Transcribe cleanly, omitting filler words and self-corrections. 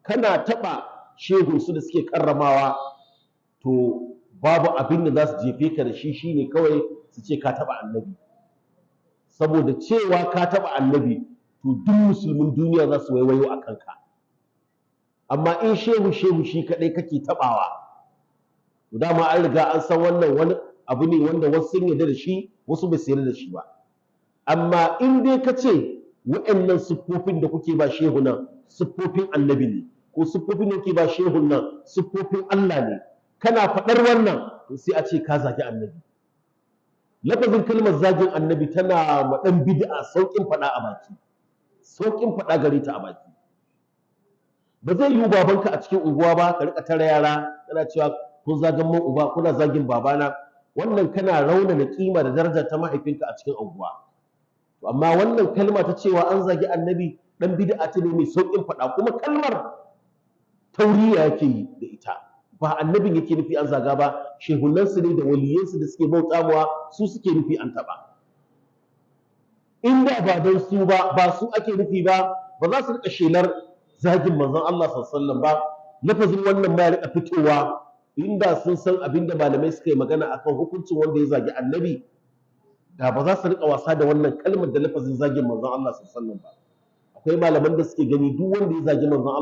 Kana taɓa shehunsu da suke karramawa, to babu abin da za su jefe ka da shi, shine kawai su ce ka taɓa annabi. Saboda cewa ka taɓa annabi, to duk musulmin duniya za su waiwayo a kanka. Amma in shehu shehu shi kaɗai kake taɓawa, to dama an riga an san wannan wani abu ne wanda wasu sun yarda da shi, wasu ba su yarda da shi ba. Amma in dai ka ce wa'annan siffofin da kuke ba shehu nan siffofin annabi ne, ko siffofin da kuke ba shehun nan siffofin Allah ne, kana faɗar wannan, to sai a ce ka zagi annabi. Lafazin kalmar zagin annabi tana ma ɗan bid'a sauƙin faɗa a baki, sauƙin faɗa gare ta a baki. Ba zai yiwu babanka a cikin unguwa ba ka riƙa tara yara kana cewa kun zagan man uba, kuna zagin babana. Wannan kana raunana kima da daraja ta mahaifinka a cikin unguwa. To amma wannan kalma ta cewa an zagi annabi, dan bid'a ta ne mai sauƙin faɗa, kuma kalmar tauriya yake yi da ita. Ba annabin yake nufi an zaga ba, shehunansu ne da waliyansu da suke bauta mawa su suke nufi an taɓa. Inda ba don su ba, ba su ake nufi ba, ba za su riƙa shelar zagin manzon Allah sallallahu alaihi wasallam ba. Lafazin wannan ma ya riƙa fitowa. Inda sun san abin da malamai suka yi magana akan hukuncin wanda ya zagi annabi, da ba za su riƙa wasa da wannan kalmar da lafazin zagin manzon Allah sallallahu alaihi wasallam ba. Akwai malaman da suke gani duk wanda ya zagi manzon Allah